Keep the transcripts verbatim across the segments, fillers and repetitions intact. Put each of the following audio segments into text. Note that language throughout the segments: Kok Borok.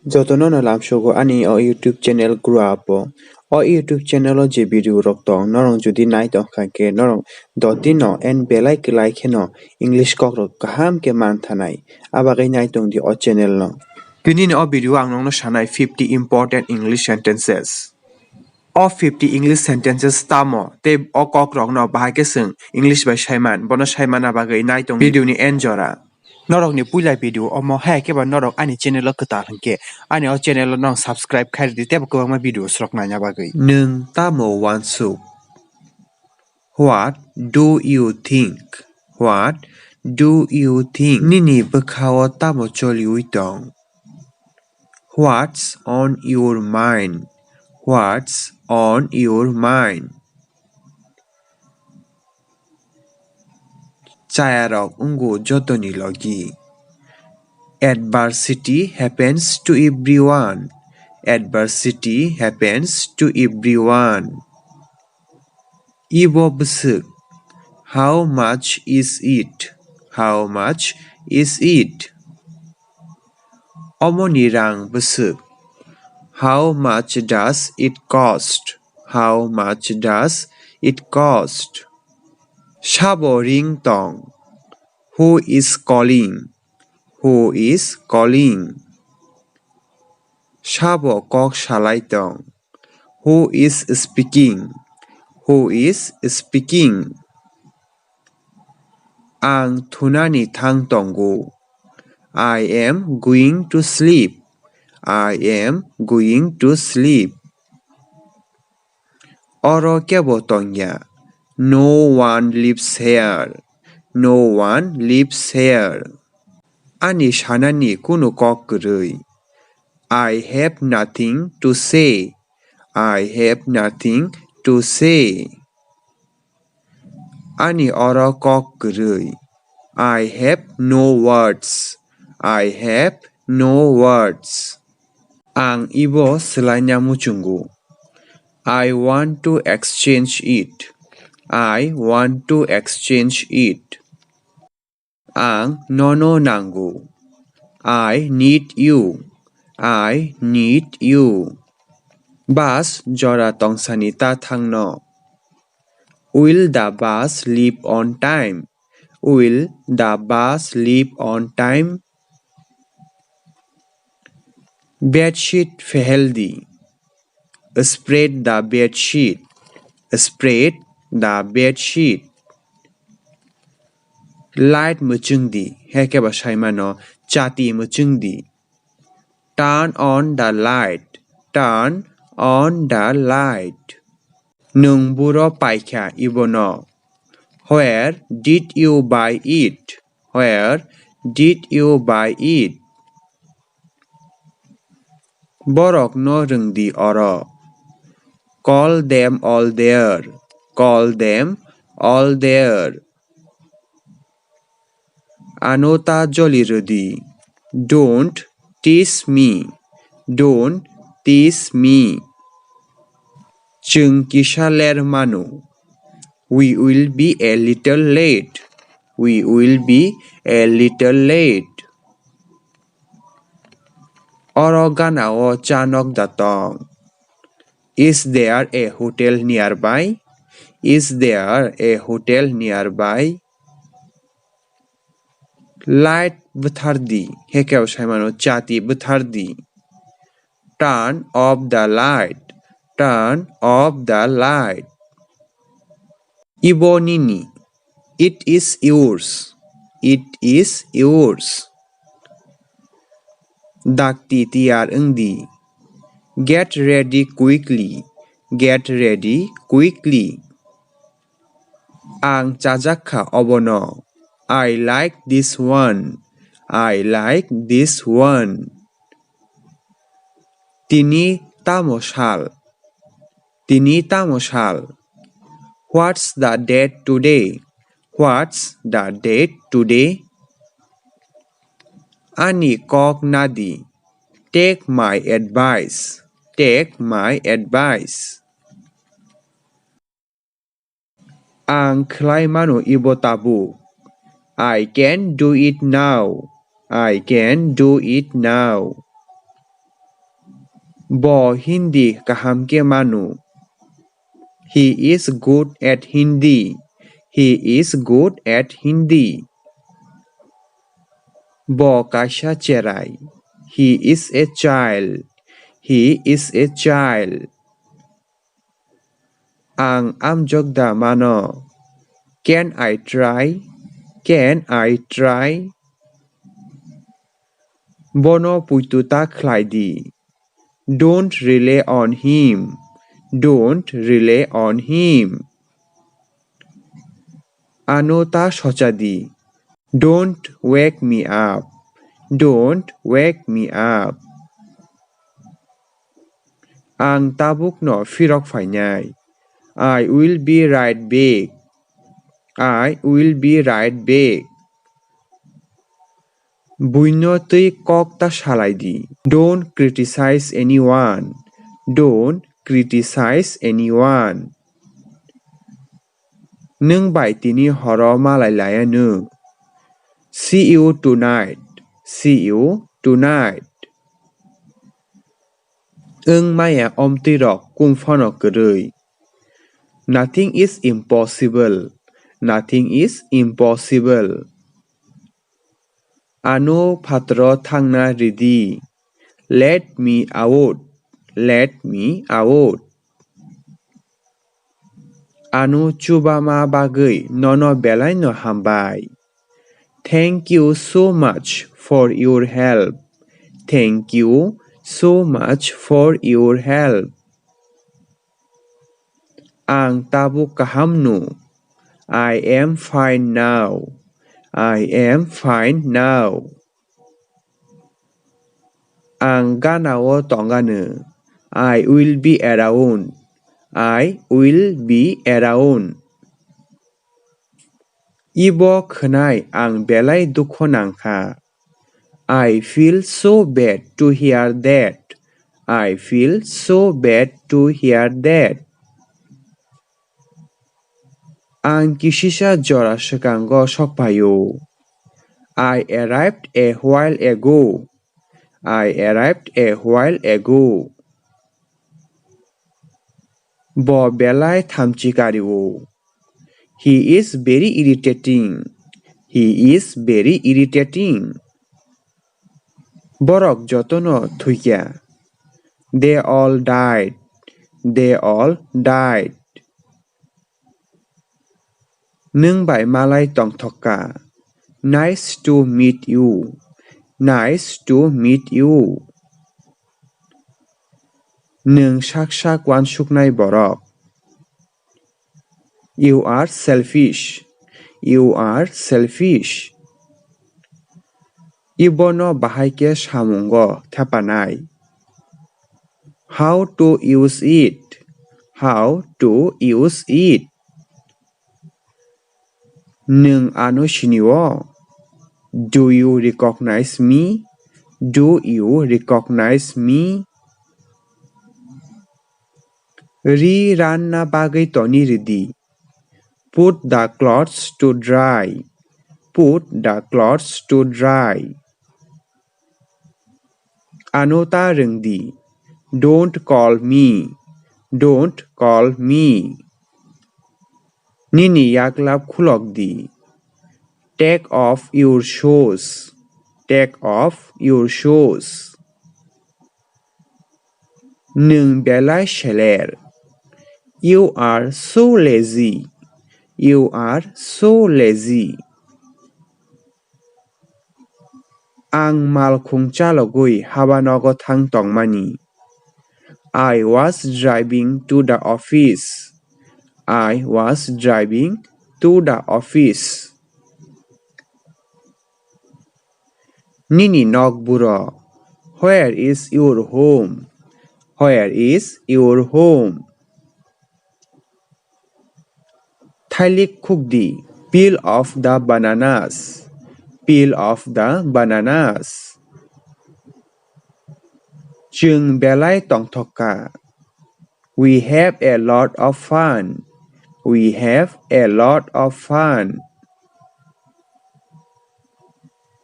Jotono no lamsogo ani o YouTube channel grow up o. O YouTube channel o je video rok tong, norok jodi nai tong kha khe norok dot din no and belai kwlai kheno English kok rok kaham khe man thanai. Abagwi nai tong di o channel no. Tini ni o video ang nokno sanai fifty important English sentences. O fifty English sentences tamo tei o kok rokno bahai khe chwng English bai saiman, bono saimana bagwi nai tong video ni end jora. Norokni puila video omo, hai khe ba norok ani channel o kwtal hwnkhe ani o channel o nong subscribe khai rwdi tei bo kwbangma videos rok naina bagwi. Nwng tamo wansuk? What do you think? What do you think? Nini bwkhao tamo choliwi tong? What's on your mind? What's on your mind? Chayarok wngo jotoni logi. Adversity happens to everyone. Adversity happens to everyone. Ibo bwswk? How much is it? How much is it? Omoni rang bwswk? How much does it cost? How much does it cost? Sabo ring tong? Who is calling? Who is calling? Sabo kok salai tong? Who is speaking? Who is speaking? Ang thunani thang tongo. I am going to sleep. I am going to sleep. Oro kebo tongya. No one lives here. No one lives here. Ani sanani kunu kok kwrwi. I have nothing to say. I have nothing to say. Ani oro kok kwrwi. I have no words. I have no words. Ang ibo swlaina muchungo. I want to exchange it. I want to exchange it. Ang nono nango. I need you. I need you. Bus jora tongsani ta thangno? Will the bus leave on time? Will the bus leave on time? Bedsheet pheheldi. Spread the bedsheet. Spread the bedsheet. Light mwchwngdi, hekhe ba saimano chati mwchwngdi. Turn on the light. Turn on the light. Nwng buro paikha ibono? Where did you buy it? Where did you buy it? Borokno rwngdi oro. Call them all there. Call them all there. Ano ta joli rwdi. Don't tease me. Don't tease me. Chwng kisa ler mano. We will be a little late. We will be a little late. Oro gana o cha nok da tong? Is there a hotel nearby? Is there a hotel nearby? Light bwthardi, hekhe saimano chati bwthardi. Turn off the light. Turn off the light. Ibo nini. It is yours. It is yours. Dakti tiyar wngdi. Get ready quickly. Get ready quickly. Ang chajak kha obono. I like this one. I like this one. Tini tamo sal? Tini tamo sal? What's the date today? What's the date today? Ani kok nadi. Take my advice. Take my advice. Ang khlai mano ibo tabuk. I can do it now. I can do it now. Bo Hindi kaham khe mano. He is good at Hindi. He is good at Hindi. Bo kaisa cherai. He is a child. He is a child. Ang amjok da mano. Can I try? Can I try? Bono puitu ta khlai di. Don't rely on him. Don't rely on him. Ano ta socha di. Don't wake me up. Don't wake me up. Ang tabukno phirok phainai. I will be right back. I will be right back. Buino twi kok ta salai di. Don't criticize anyone. Don't criticize anyone. Nwng bai tini horo malai laya nwng. See you tonight. See you tonight. Wng maya omtwi rok kung phano kwrwi. Nothing is impossible. Nothing is impossible. Ano phataro thangna ridi. Let me out. Let me out. Ano chubama bagwi nono belai no hambai. Thank you so much for your help. Thank you so much for your help. Ang tabuk kaham no. I am fine now. I am fine now. Ang gana o tongano. I will be around. I will be around. Ibo khwnai ang belai dukhu nangkha. I feel so bad to hear that. I feel so bad to hear that. Ang kisisa jora swkango sokphaio. I arrived a while ago. I arrived a while ago. Bo belai thamchi kario. He is very irritating. He is very irritating. Borok jotono thwikya. They all died. They all died. Nwng bai malai tongthokka. Nice to meet you. Nice to meet you. Nwng sak sak uansuknai borok. You are selfish. You are selfish. Ibono bahai khe samungo thepanai. How to use it? How to use it? Nwng ano sinio? Do you recognize me? Do you recognize me? Ri ranna bagwi toni ridi. Put the clothes to dry. Put the clothes to dry. Ano ta rwng di. Don't call me. Don't call me. Nini yaklap khulok di. Take off your shoes. Take off your shoes. Nwng belai seler. You are so lazy. You are so lazy. Ang malkhung chalogwi haba nogo thang tongmani. I was driving to the office. I was driving to the office. Nini nok buro. Where is your home? Where is your home? Thailik khukdi. Peel off the bananas. Peel off the bananas. Chwng belai tongthokka. We have a lot of fun. We have a lot of fun.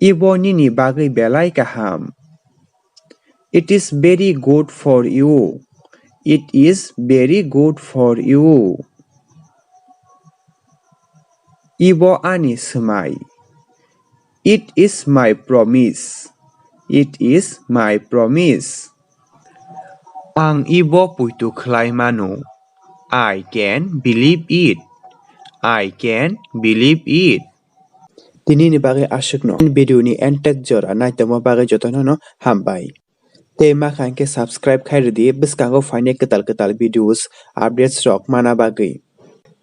Ibo nini bagwi belai kaham. It is very good for you. It is very good for you. Ibo ani swmai. It is my promise. It is my promise. Ang ibo puitu khlai mano. I can believe it. I can believe it. Tini ni bagwi aswkno. Video ni entek jora naitokma bagwi jotono no hambai. Tei ma kha hwnkhe subscribe khai rwdi bwskango phainai kwtal kwtal videos updates rok mana bagwi.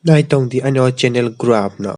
Naitong di ani o channel grow up no.